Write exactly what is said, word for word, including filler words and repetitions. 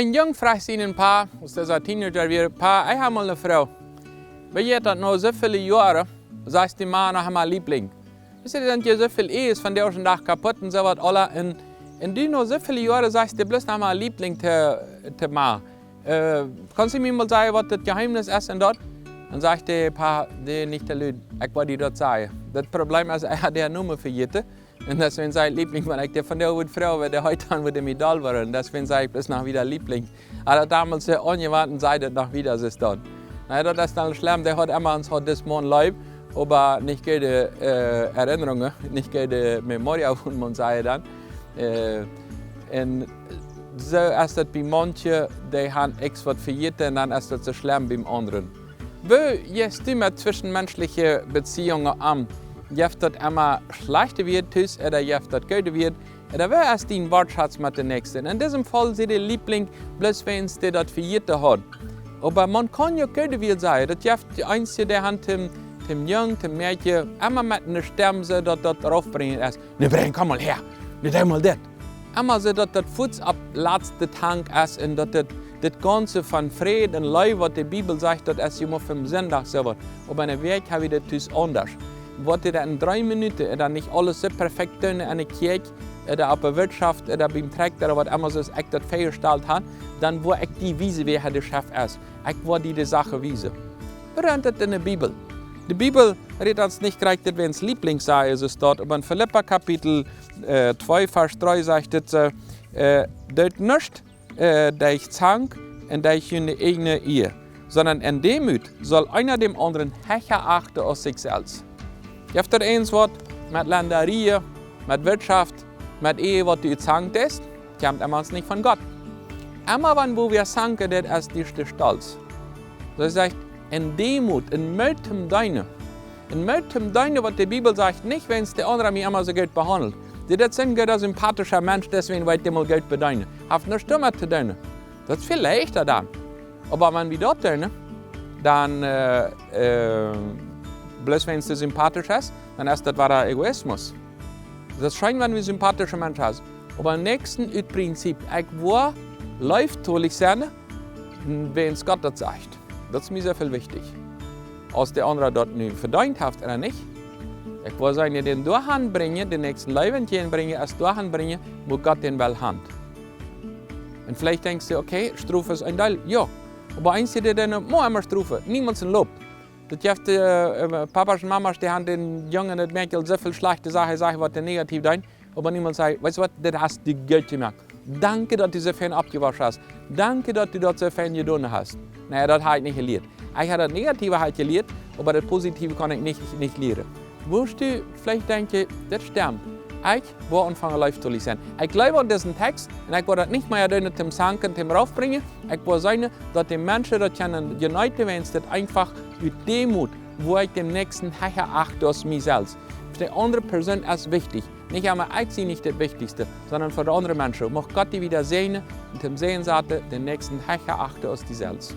Een Jung fruach sienen Pa, aus dee Teenager wia: "Pa, ekj hab mol eene Froag. Woo jeit daut, no soo väl Joaren sajcht de Ma noch emma Liebling? Weetst, doa sent je soo väl Ehes vondoag dän Dach kaputt un soo waut aules. Un, un du, no soo väl Joaren sajchst du bloos noch emma Liebling to, to Ma. Äh, kaust du mie mol sajen, waut daut Jeheemnis es un daut?" Dan sajcht de Pa: "Dee, nich too lud. Ekj woa die daut sajen. Daut Problem es, ekj hab dän Nomen vejäten. Un deswäajen saj ekj Liebling, wan ekj dee vondoag wudd froagen, woo dee heet, dan wudd dee mie doll woaren. Deswäajen saj ekj bloos noch wieda Liebling." Oba daut domols soo aunjewant, saj daut noch wieda, soo es daut. Na, daut es dan schlem, dee haud emma ons, haud dis Maun leef, oba nich goode, äh, Erinnerungen, nich goode Memoria, wudd maun sajen dan. Äh, un soo es daut bie manche, dee han eent waut vejäten un dan es daut soo schlem biem aundren. Woo jeist du met twischenmenschliche Beziehungen om? Jeft daut emma schlajchte Wieed tus, ooda jeft daut goode Wieed? Ooda woo es dien Woatschatz met dän Näakjsten? En disem Faul säd de Liebling, bloos wäajens dee daut vejäten haud. Oba maun kaun je uk goode Wieed sajen. Daut jeft de eenje, dee han dän, dän Jung, dän Mäakje, emma met eene Stemm soo, daut daut raufbrinjent es. "Nu, Bren, komm mol häa. Nu, doo mol dit." Emma soo, daut daut fuaz opp latste Tank es un daut daut, daut gaunze von Fräd un Leew, waut de Bibel sajcht, daut es je mau fa Sindach soo waut. Oba en de Woakjheit es daut tus aundasch. Woat dee daut en dree Minuten un dan nich aules soo perfekt doonen en de Kjäakj, ooda opp de Wirtschoft, ooda biem Trakjta, ooda waut emma, soo aus ekj daut väajestalt hab, dan woa ekj die wiesen, wäa de Chef es. Ekj woa die de Sachen wiesen. Woo rent daut en de Bibel? De Bibel rät ons nich krakjt, daut wie ons Liebling sajen, soo es daut. Oba en Filippa Kapitel, äh, twee, Varsch dree sajcht et, äh, äh, "Doot nuscht, äh, derch Zank un derch june ieejne Iea, sonda en Deemoot saul eena däm aundren hecha achten aus sikj selfst." Jeft daut eent waut met Lendarieen, met Wirtschoft, met Ehe, waut du Zank deist, kjemt emma ons nich von Gott. Emma wan woo wie zanken, daut es de Stolz. Soo sajcht, en Deemoot, en Moot toom deenen. En Moot toom deenen, waut de Bibel sajcht, nich wäajens de aundra mie emma soo goot behaundelt. Dee, daut es een goda, sympathischa Mensch, deswäajen well ekj däm mol goot bedeenen. Haft nuscht doamet to doonen. Daut es väl leichta dan. Oba wan wie daut doonen, dan, äh, äh, bloos wäajens dee sympathisch es, dan es daut wada Egoismus. Daut es scheen, wan wie sympathische Menschen haben. Oba Näakjsten ut Prinzip, ekj woa leeftolich sennen, wäajens Gott daut sajcht. Daut es mie sea väl wichtich. Aus de aundra daut nu vedeent haft ooda nich. Ekj woa sienen, dän doahan brinjen, dän Näakjsten Leew entjäajen brinjen, aus doahan brinjen, wua Gott dän well han. Un veleicht denkjst du, okay, Strof es een Deel, jo. Oba eenje, dee doonen mau emma Strof, niemols een Lob. Daut jeft, äh, äh, Papasch un Mamasch, dee han dän Jung, daut Mäakje, soo väl schlajchte Sachen jesajcht, waut dee negativ deeden. Oba niemols säd: "Weetst du waut, dit hast du goot jemoakt. Danke, daut du soo fein oppjewossen hast. Danke, daut du daut soo fein jedonen hast." Nä, daut hab ekj nich jelieet. Ekj hab daut Negative hab ekj jelieet, oba daut Positive kaun ekj nich, nich lieren. Wurscht du veleicht denkjen, daut stemt. Ekj woa aunfangen leeftolich sennen. Ekj jleew aun disen Tekjst un ekj woa daut nich mea doonen, toom zanken, toom raufbrinjen. Ekj woa seenen, daut de Menschen daut kjennen jeneeten, wäajens daut eefach ut Deemoot, wua ekj däm Näakjsten hecha acht aus mie selfst. Fa de aundre Persoon es wichtich. Nich emma ekj sie nich daut Wichtichste, sonda fa de aundre Menschen. Mucht Gott die wada säajnen un däm Säajen saten, dän Näakjsten hecha achten aus die selfst.